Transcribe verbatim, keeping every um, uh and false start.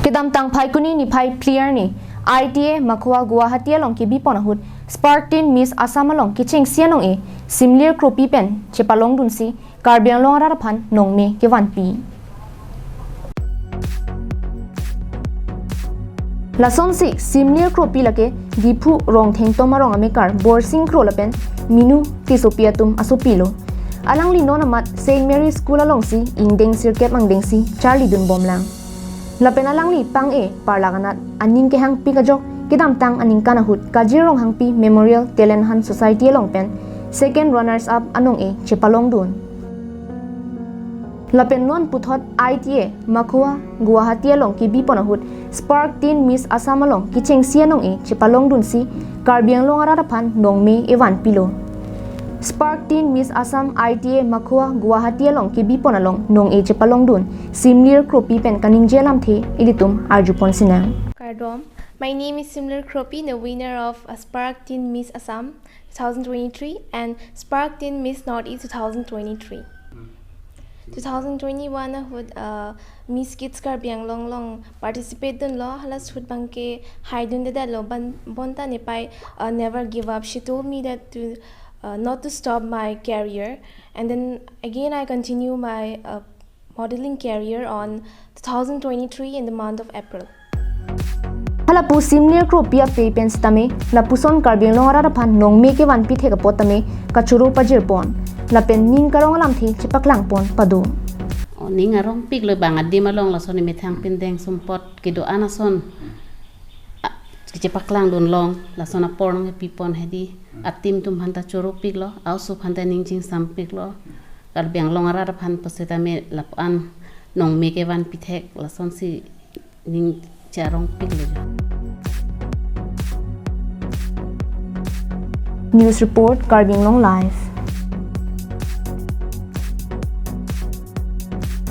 Kedamtang Phaikuni niphai phli arni, I T A Makhua Guwahati along kebipon ahut, Spark Teen Miss Assam along kechengsi anong-e, Simlir Kropi pen chepalongdunsi, Karbi Anglong arat aphan nongme kevanpi. Lasonsi, Simlir Kropi lake, Diphu Rongthengtom arong amekar, Borsing Kro lapen Minu Tissopi atum asopilo. Alangli non amat Saint Mary School alongsi, ingdeng sirkep angdengsi, charlidun bomlang. Lapen alangli pang-e parlak anat aning kehangpik ajok kedamtang aningkan ahut Kajir Ronghangpi Memorial Talent Hunt Society along pen second runners up anong-e chepalongdun. Lapen non puthot I T A Makhua Guwahati along kebipon ahut Spark Teen Miss Assam along kechengsi anong-e chepalongdunsi Karbi Anglong arat aphan nongme evanpilo. Spark Teen Miss Assam I T A Makhua Guwahati along kebipon along nong-e chepalongdun Simlir Kropi pen kaningje alamthe ilitum arjupon sinang. Kardom. My name is Simlir Kropi, the winner of a Spark Teen Miss Assam two thousand twenty-three and Spark Teen Miss Northeast two thousand twenty-three. Two thousand twenty-one ahut, uh, Miss Kids Karbi Anglong along participate dunlo, hala ahut abangke haidundedetlo, ban, bonta nepai, uh, never give up. She told me that to, uh, not to stop my career, and then again I continue my, uh, modeling career on two thousand twenty-three in the month of April. Hala pu Simlir Kropi apei pen sitame, lapuson Karbi Anglong arat aphan nongme kevanpi thek apot tame, kachoro pajirpon. Lapen ning karong alamthe chepaklangpon pado. O, ning arongpiklo, bang adim along lason emethang pindeng sumpot kedo-an ason, a, chepaklangdunlong, lason apor nangpipon hedi, a-team atum aphanta choropiklo, a-oso aphanta ning chingsampiklo, Karbi Anglong arat aphan pusitame lapu-an nongme kevanpi thek, lasonsi ning charongpiklo. News report, Karbi Anglong Live.